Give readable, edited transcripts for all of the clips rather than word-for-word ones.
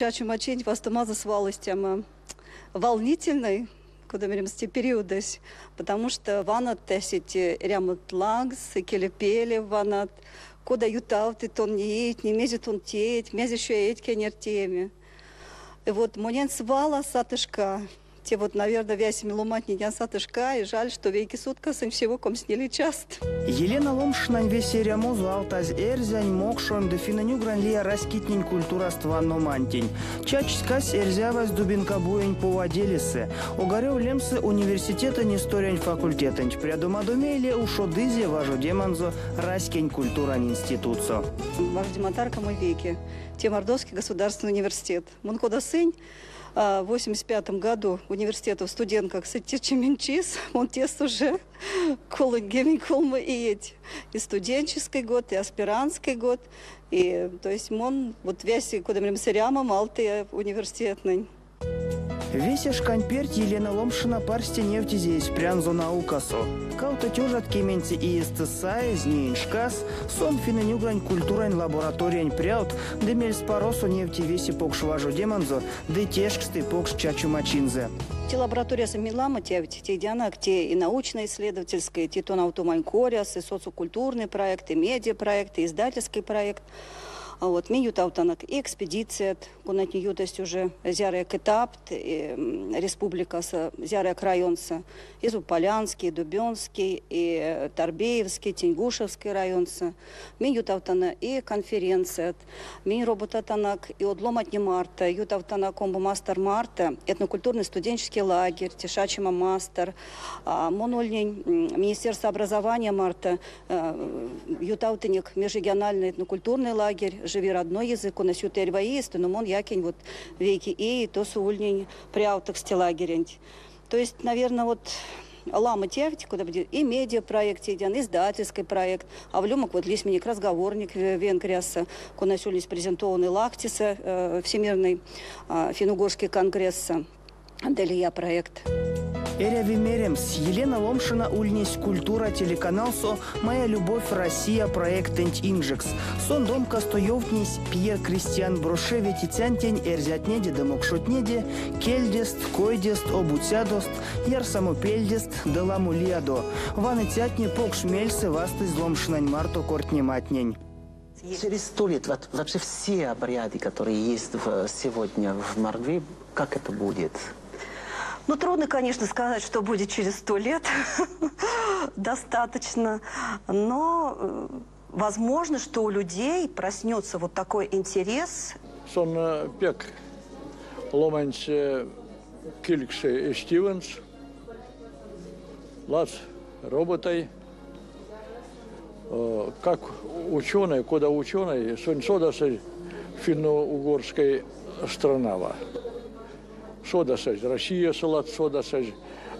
Чачома чинть вастомазо свал истямо волнительной, кода меремс, те периодось, потому что ванат эсеть эрямот лангс, икелепелев ванат, кода ютавты тон нееть, не мезе тон тееть, мезе еще эдь кенертеме. И вот монень свал а сатышка. Те вот, наверное, вясими ломантнень а сатышка, и жаль, что вейке суткасонть всего комсьниле част. Елена Ломшинань весе эрямозо алтазь эрзянь, мокшонь ды финнэнь-угрань лия раськетнень культураст ванномантень. Чачсь-кассь эрзявась Дубенкабуень Поваделесэ. Огарев лемсэ университетэнь историянь факультетэнть прядомадо мейле ушодызе важодеманзо Раськень культурань институтсо. Важодема таркам вейке. Те Мордовский государственный университет. Мон кода сынь в 85 году университетов студенткакс течи чис, мон тест уже 33 иеть. И студенческий год, и аспирантский год. И, то есть мон вот весь кода меремс эрямом алтыя университетнэнь. Весе шкань перть Елена Ломшина парсте невтизе эсь прянзо наукасо. Кавто тёжат кеменце иестэ саезь неень шкас сон финнэнь-угрань культурань лабораториянь прявт ды мельспаросо невти весе покш важодеманзо ды тешксты покш чачома чинзэ. Те лабораториясо минь ламо тевть тейтянок, те и научно-исследовательской, те тонавтомань коряс, и социокультурный проект, и медиапроект, и издательский проект. Вот, минь ютавтанок и экспедицият, конатне ютасть уже зярыя этапт, республикасо, зярыя районсо, и Полянский, и Дубенский, и Торбеевский, Теньгушевский районсо. Минь ютавтано и конференцият, минь роботатанок и од ломантне марто, ютавтанок омбо мастор марто, этнокультурный студенческий лагерь, те шачома мастор, мон ульнинь Министерство образования марто ютавтынек межрегиональный этнокультурный лагерь «Живи родной язык», конась юты эрьва иестэ, но мон якинь вот вейке ие, тосо ульнинь прявтокс те лагеренть. То есть, наверное, вот ламо тевть, кода будет и медиапроект тейтян, издательский проект, а в вот лиссь минек разговорник Венгриясо, конась ульнесь презентованный Лахтисэ, Всемирный финно-угорский конгрессэ, ды лия проект. Эряви меремс, Елена Ломшина ульнесь «Культура» телеканалсо «Моя любовь Россия» проектэнть инжекс. Сон домкасто ёвтнесь Пьер Кристиан Броше ветицянтень эрзятнеде ды мокшотнеде, кельдест, койдест, обуцядост, ярсамопельдест ды ламо лиядо. Ваныцятне покш мельсэ вастызь Ломшинань марто кортнематнень. Через 100 лет вообще все обряды, которые есть сегодня в Мордве, как это будет? Ну, трудно, конечно, сказать, что будет через 100 лет. Достаточно. Но возможно, что у людей проснется вот такой интерес. Сон пек ломаньсэ кельгсы эсь тевензэ, ладс роботай. Как ученый, кода ученый, сон содасы финно-угорской странава. Содасызь Россиясо ладс содасызь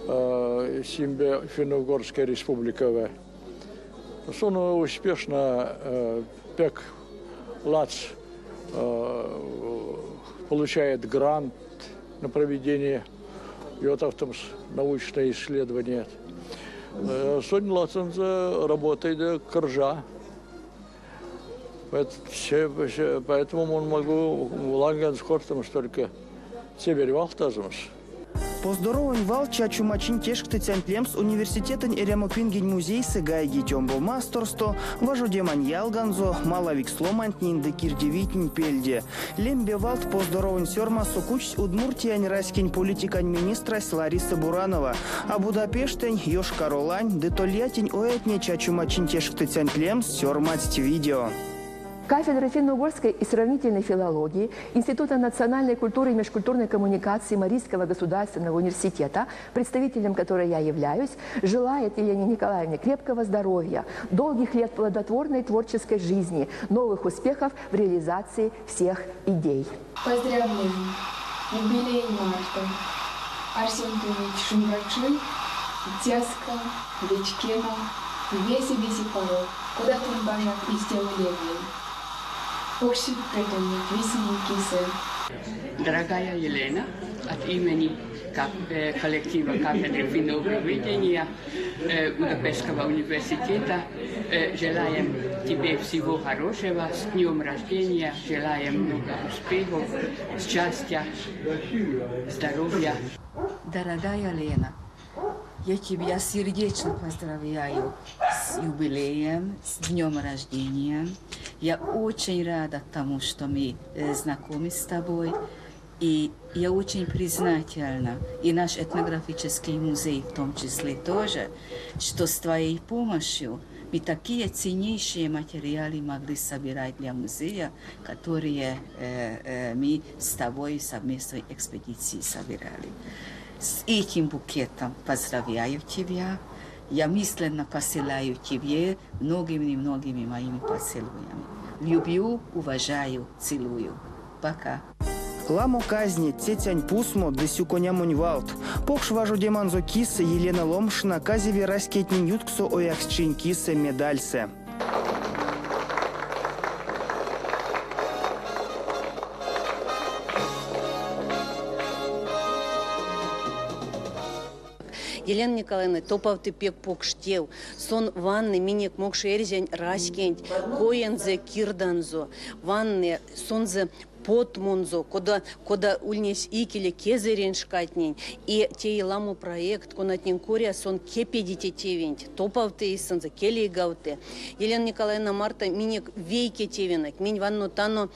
Симбе Финно-Угорской республикава. Сон успешно пек ладс получает грант на проведение ютавтомс научное исследование. Сонь ладсонзо работает кржа. Поэтому мон могу ланганзо кортамс только цеверь валтазомс. Поздоровонь валт чачома чинь тешкстыцянть лемс университетэнь эрямопингень музейсэ гайгить омбо масторсто важодемань ялганзо, малавикс ломантнень ды кирдивийтнень пельде. Лембе валт поздоровонь сёрмасо кучсь Удмуртиянь раськень политикань министрась Лариса Буранова. А Будапештэнь, Йошкар-Олань ды Тольяттинь оятне чачома чинь тешкстыцянть лемс сёрмадсть видео. Кафедра финно-угорской и сравнительной филологии Института национальной культуры и межкультурной коммуникации Марийского государственного университета, представителем которой я являюсь, желает Елене Николаевне крепкого здоровья, долгих лет плодотворной творческой жизни, новых успехов в реализации всех идей. Поздравляем! Юбилей марто! Арсян тенк шумбрачи, уцяска, вечкема, весе-весе паро, кода тон бажат истя улевель. Покш сюкпря тонеть весементь кисэ. Дорогая Елена, от имени коллектива кафедры финно-угроведения Будапештского университета желаем тебе всего хорошего, с днем рождения, желаем много успехов, счастья, здоровья. Дорогая Лена, я тебя сердечно поздравляю с юбилеем, с днем рождения. Я очень рада тому, что мы знакомы с тобой. И я очень признательна, и наш этнографический музей в том числе тоже, что с твоей помощью мы такие ценнейшие материалы могли собирать для музея, которые мы с тобой в совместной экспедиции собирали. С этим букетом поздравляю тебя. Я мысленно посылаю тебе многими-многими моими поцелуями. Люблю, уважаю, целую. Пока. Ламо казнеть, цецянь пусмо ды сюконямонь валт. Покш важодеманзо кисэ Елена Ломшина казеви раськетнень ютксо ояксчинь кисэ медальсэ. Елена Николаевна топавты пек покш тев, сон ванны минек мокшо-эрзянь раськенть, коензэ кирданзо, ванны сонзэ потмонзо, кода ульнесь икеле кезэрень шкатнень, и теи ламо проект, конатнень коряс сон кепеди те тевенть, топавты эйсэнзэ, келейгавты. Елена Николаевна марто минек вейке тевенек, минь ваннотано,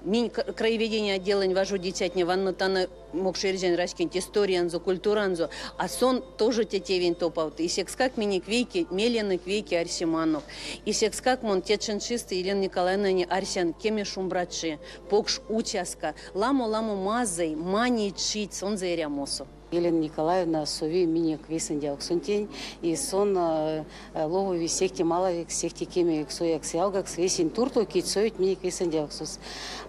минь краеведение отделэнь важодицятне ваннотано мокшо-эрзянь раськенть историянзо, культуранзо, а сон тоже те тевенть топавты. И секскак минек вейке меленек, вейке арсеманок. И секскак мон те ченчисты Елена Николаевна арсян кеме шумбрачи, покш уцяска, ламо-ламо мазый, маней чить сонзэ эрямосо. Елена Николаевна сови минек вейсэндявксонтень, и сон ловови сехте малавикс, сехте кемевикс оякс ялгакс, весень туртов кить совить минек вейсэндявксос.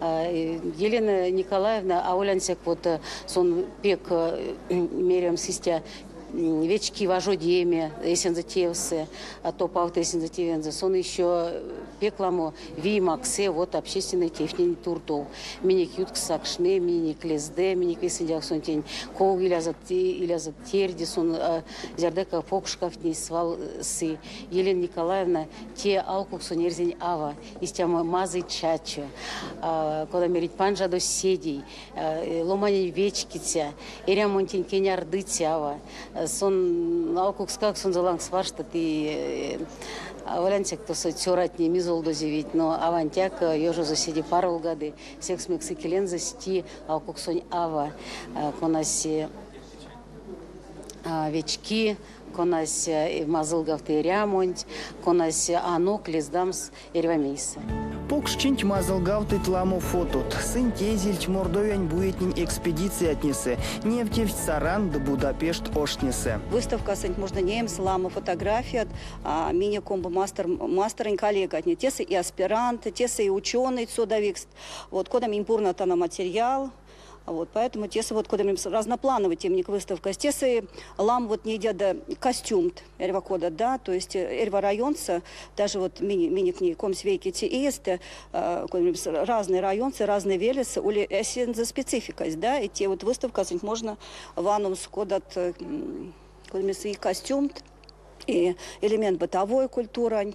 Елена Николаевна аволь ансяк вот сон пек меремс истя вечки важодеме эсензэ тевсэ, топавты эсензэ тевензэ. Сон еще пек ламо вий максы вот общественной тевтнень туртов. Минек юткс сакшны, минек лезды, минек вейсэндявксонтень ков илязо терди, сон зярдояк покш шкавтнесь свал сы. Елена Николаевна те алкуксонь эрзянь ава, истямо мазый чачо, кода мерить панжадо седей, ломанень вечкиця, эрямонтень кенярдыця ава. Сон алкукскак сонзэ лангс варштат и аволь ансяк тосо цёратне мизолдозевить, но авантяк ёжозо седе паролгады, секс мекс икелензэ сти алкуксонь ава, конась вечки, конась мазылгавты эрямонть, конась анок лездамс эрьва мейсэ. Покшчинть мазылгавтыть ламо фотот. Сынь теезельть Мордовиянь буетнень экспедициятнесэ, невтевсть Саран ды Будапешт оштнесэ. Выставкасонть можно неемс ламо фотографият, минек омбо масторонь коллегатне. Тесэ и аспиранты, тесэ и ученые содавикст. Вот, кода минь пурнатано материал. Вот, поэтому тесэ вот кода разноплановый темник выставка. Тесэ лам вот не едят костюм эрьва кода, да, то есть эрьва районца, даже вот мини-книги комсвейки те есть, разные районцы, разные велесы, ули эсензэ спецификась, да, и те вот выставка можно ванномс кодат и костюм, и элемент бытовой культуры.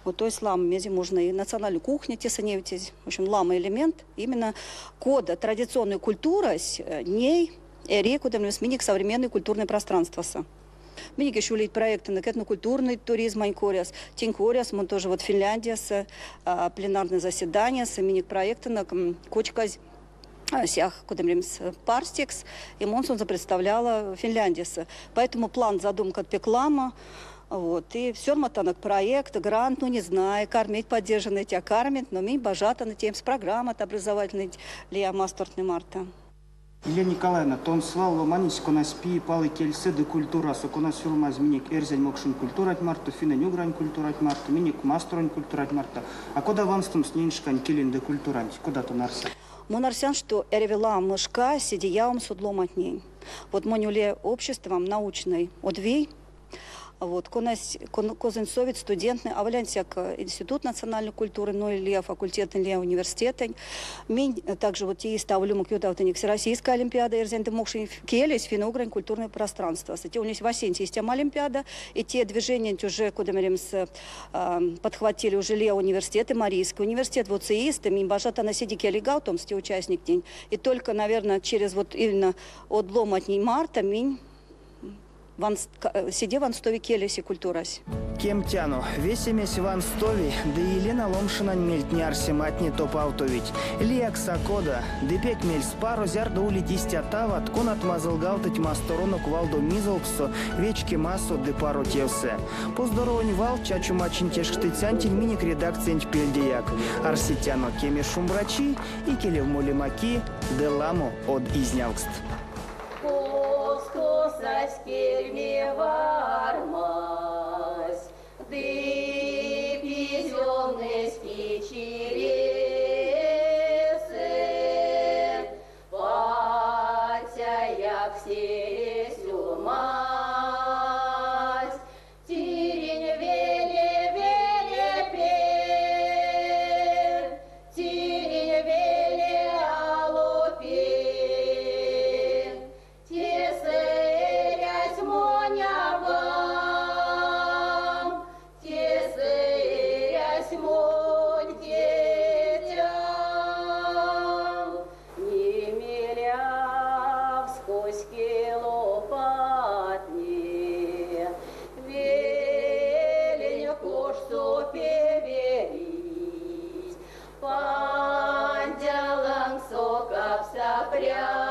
Вот, то есть лама мези можно и национальную кухню тесэ невтезь. В общем, лама элемент именно кода традиционной культуры ней эри кода миник современное культурное пространство. Миник еще улить проекты на этнокультурный туризм анькоряс, тинькоряс, мы тоже вот Финляндия с пленарное заседание, с миник проекты на кочказь сях, куда парстикс, и Монсонза представляла Финляндия. Поэтому план задумка от Пеклама. Вот, и все равно проект, грант, ну не знаю, кормить поддержанный тебя кормит, но минь бажата на тем с программа образовательной Лия Мастортный марта. Елена Николаевна, тон свал ломанесь конась пии палы кельсэ ды культурасо, конась сюлмазь минек эрзянь мокшонь культуранть марто, финнэнь-угрань культуранть марто, минек масторонь культуранть марто. А кода ванстомс неень шкань келенть ды культуранть, кода тон арсят? Мон арсян, что эряви ламо шка седеявомс од ломантнень. Вот монь ули обществом научной од вий, Вот, конась козонь совить студентнэ, аволь ансяк Институт национальной культуры, но и лия факультетэнь, лия университетэнь. Минь также вот те иестэ аволь умок ютавтынек Всероссийская олимпиада эрзянь ды мокшонь келесь, финно-угрань культурное пространство. Те ульнесь васенце истямо олимпиада, и те движениянть уже, кода меремс, подхватили уже лия университеты, Марийский университет, вот иестэ минь бажатано седе келейгавтомс те участниктнень. И только, наверное, через вот именно од ломантнень марто минь седе ванстови келесь и культурась. Кемтяно, весемесь ванстови, ды Елена Ломшинань мельтне-арсематне топавтовить. Лиякс а кода, ды пек мельспаро, зярдо улить истят ават, конат мазылгавтыть масторонок валдо мизолкссо, вечкемасо ды паро тевсэ. Поздоровонь валт чачома чинь тешкстыцянтень минек редакциянть пельдеяк. Арсетяно кеме шумбрачи, икелев молема ки ды ламо од изнявкст. Косто сась кельме вармась, Ды пизёлнэсь ки чиресэ, Паця якстере сюлмась. Тиринь веле, веле пев, Тиринь веле ало пев. Тесэ эрясь монь авам, Тесэ эрясь монь тетям. Нимилявкс коське лопатне Велень коштсо певерить, Пандя лангсо капста прятне.